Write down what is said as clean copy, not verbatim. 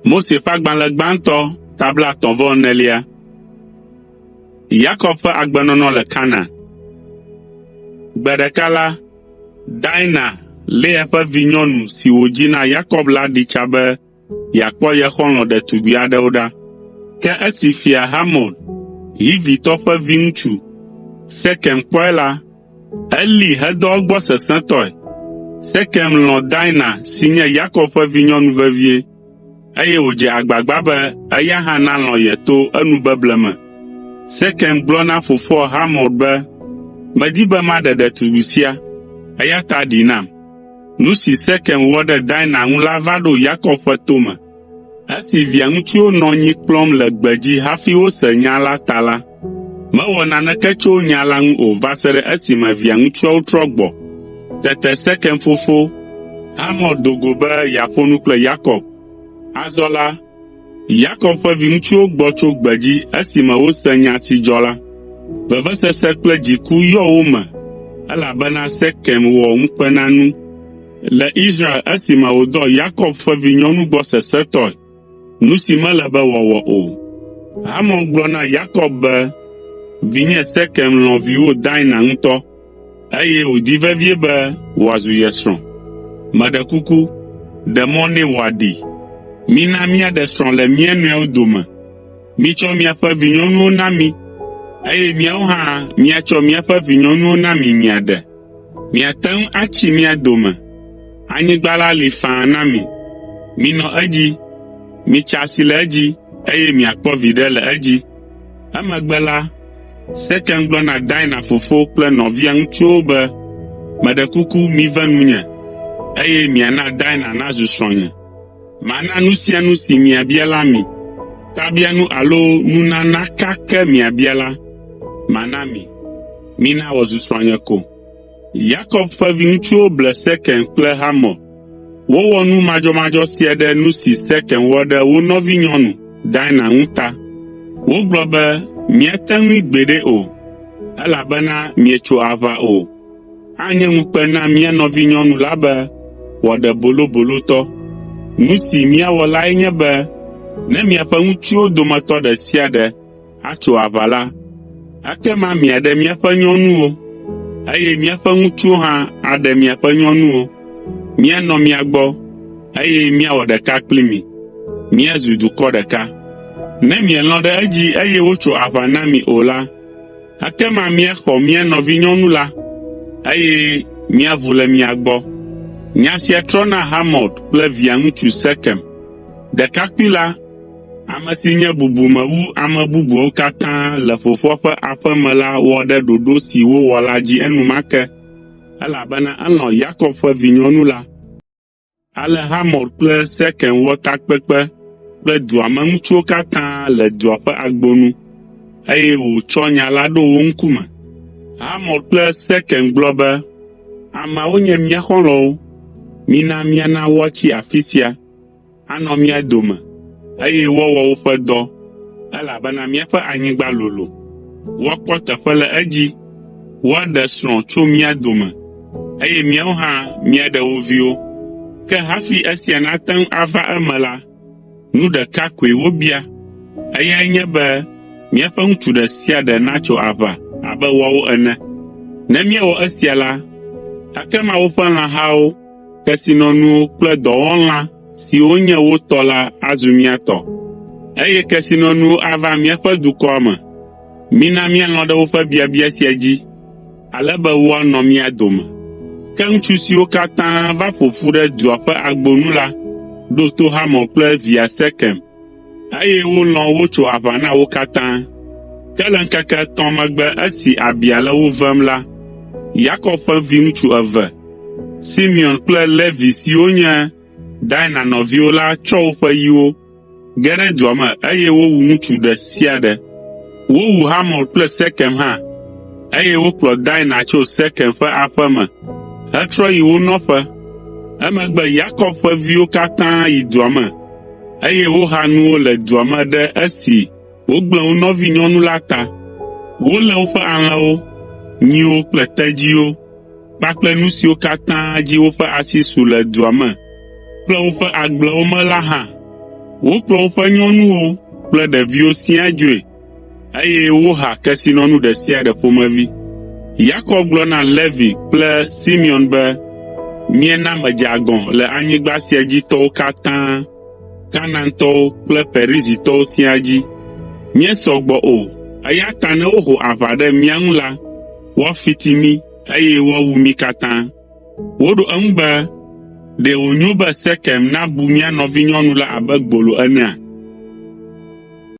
Mose ƒe agbalẽ gbãtɔ ta blaetɔ̃-vɔ-enelia. Yakob ƒe agbenɔnɔ le Kanaan. Gbe ɖeka la, Dina, Lea ƒe vinyɔnu si wòdzi na Yakob la ɖi tsa be yeakpɔ ye xɔlɔ̃ ɖetugbi aɖewo ɖa. Ke esi Fia Hamor, Hivitɔ ƒe viŋutsu, Sekem kpɔe la, Elée hedɔ egbɔ sesẽtɔe. Sekem lɔ̃ Dina si nye Yakob ƒe vinyɔnu vevie, eye wòdze agbagba be eya hã nalɔ̃ ye to enubeble me. Sekem gblɔ na fofoa Hamor be, “Medi be maɖe ɖetugbi sia, eya ta ɖee nam.” Nu si Sekem wɔ ɖe Dina ŋu la va ɖo Yakob ƒe to me. Esi via ŋutsuwo nɔ nyi kplɔm le gbedzi hafi wose nya la ta la, mewɔ naneke tso nya la ŋu o va se ɖe esime via ŋutsuawo trɔ gbɔ. Tete Sekem fofo, Hamor do go be yeaƒo nu kple Yakob. Azɔ la, Yakob ƒe viŋutsuwo gbɔ tso gbedzi esime wose nya si dzɔ la. Vevesese kple dziku yɔ wo me elabena Sekem wɔ ŋukpenanu le Israel esime wòdɔ Yakob ƒe vinyɔnu gbɔ sesẽtɔe, nu si mele be wòawɔ o. Hamor gblɔ na Yakob be, “Vinye Sekem lɔ̃ viwò Dina ŋutɔ, eye wòdi vevie be wòazu ye srɔ̃. Meɖe kuku, ɖe mɔ nɛ wòaɖee. Mina míaɖe srɔ̃ le mía nɔewo dome. Mitsɔ miaƒe vinyɔnuwo na mí, eye míawo hã míatsɔ míaƒe vinyɔnuwo na mi miaɖe. Miate ŋu atsi mía dome. Anyigba la li faa na mi. Minɔ edzi, mitsa asi le edzi, eye miakpɔ viɖe le edzi.” Emegbe la, Sekem gblɔ na Dina fofo kple nɔvia ŋutsuwo be, “Meɖe kuku mive nunye, eye miana Dina nazu srɔ̃nye. Mana nu sia nu si miabia la mi. Tabianu alo nunana ka ke miabia la, mana mi. Mina wòazu srɔ̃nye ko.” Yakob ƒe viŋutsuwo ble Sekem kple Hamor. Wowɔ nu madzɔmadzɔ sia ɖe nu si Sekem wɔ ɖe wo nɔvinyɔnu, Dina ŋu ta. Wogblɔ be, “Míate ŋui gbeɖe o, elabena mietso aʋa o. Anye ŋukpe na mía nɔvinyɔnu la be wòaɖe bolobolotɔ. Nu si míawɔ lae nye be ne miaƒe ŋutsuwo dometɔ ɖe sia ɖe atso aʋa la, ekema miaɖe míaƒe nyɔnuwo, eye míaƒe ŋutsuwo hã aɖe miaƒe nyɔnuwo. Míanɔ mia gbɔ, eye míawɔ ɖeka kpli mi, míazu dukɔ ɖeka. Ne mielɔ̃ ɖe edzi eye wotso aʋa na mi o la, ekema míaxɔ mía nɔvinyɔnu la, eye míaʋu le mia gbɔ.” Nya sia trɔ na Hamor kple via ŋutsu Sekem. Ɖekakpui la, ame si nye bubume wu ame bubuawo katã le fofoa ƒe aƒe me la wɔ ɖe ɖoɖo si wowɔ la dzi enumake, elabena elɔ̃ Yakob ƒe vinyɔnu la. Ale Hamor kple Sekem wɔ takpekpe kple dua me ŋutsuwo katã le dua ƒe agbo nu, eye wòtsɔ nya la ɖo wo ŋkume. Hamor kple Sekem gblɔ be, “Ameawo nye mía xɔlɔ̃wo. Mina míana woatsi afi sia, anɔ mía dome, eye woawɔ woƒe dɔ, elabena míaƒe anyigba lolo. Woakpɔ teƒe le edzi, woaɖe srɔ̃ tso mía dome, eye míawo hã míaɖe wo viwo. Ke hafi esia nate ŋu ava eme la, nu ɖeka koe wobia, eyae nye be míaƒe ŋutsu ɖe sia ɖe natso aʋa abe woawo ene. Ne míewɔ esia la, ekema woƒe lãhawo kesinɔnuwo kple dɔwɔlã siwo nye wo tɔ la azu mía tɔ, eye kesinɔnuwo ava míaƒe dukɔa me. Mina míalɔ̃ ɖe woƒe biabia sia dzi, ale be woanɔ mía dome.” Ke ŋutsu siwo katã va ƒo ƒu ɖe dua ƒe agbo nu la ɖo to Hamor kple via Sekem, eye wolɔ̃ wotso aʋa na wo katã. Ke le ŋkeke etɔ̃ megbe esi abia le wo vem la, Yakob ƒe viŋutsu eve, Simeon kple Levi siwo nye Dina nɔviwo la tsɔ woƒe yiwo ge ɖe dua me eye wowu ŋutsu ɖe sia ɖe. Wowu Hamor kple Sekem hã, eye wokplɔ Dina tso Sekem ƒe aƒe me hetrɔ yi wo nɔƒe. Emegbe Yakob ƒe viwo katã yi dua me, eye woha nuwo le dua me ɖe esi wogblẽ wo nɔvinyɔnu la ta. Wolé woƒe alẽwo, nyiwo kple tedziwo kpakple nu siwo katã dzi woƒe asi su le dua me kple woƒe agblewo me la hã. Wokplɔ woƒe nyɔnuwo kple ɖeviwo siaa dzoe, eye woha kesinɔnu ɖe sia ɖe ƒomevi. Yakob gblɔ na Levi kple Simeon be, “Miena medze agɔ le anyigba sia dzi tɔwo katã, Kanaantɔwo kple Perizitɔwo siaa dzi. Míesɔ gbɔ o, eya ta ne woho aʋa ɖe mía ŋu la, woafiti mí, eye woawu mí katã.” Woɖo eŋu be, “Ɖe wònyo be Sekem nabu mía nɔvinyɔnu la abe gbolo enea?”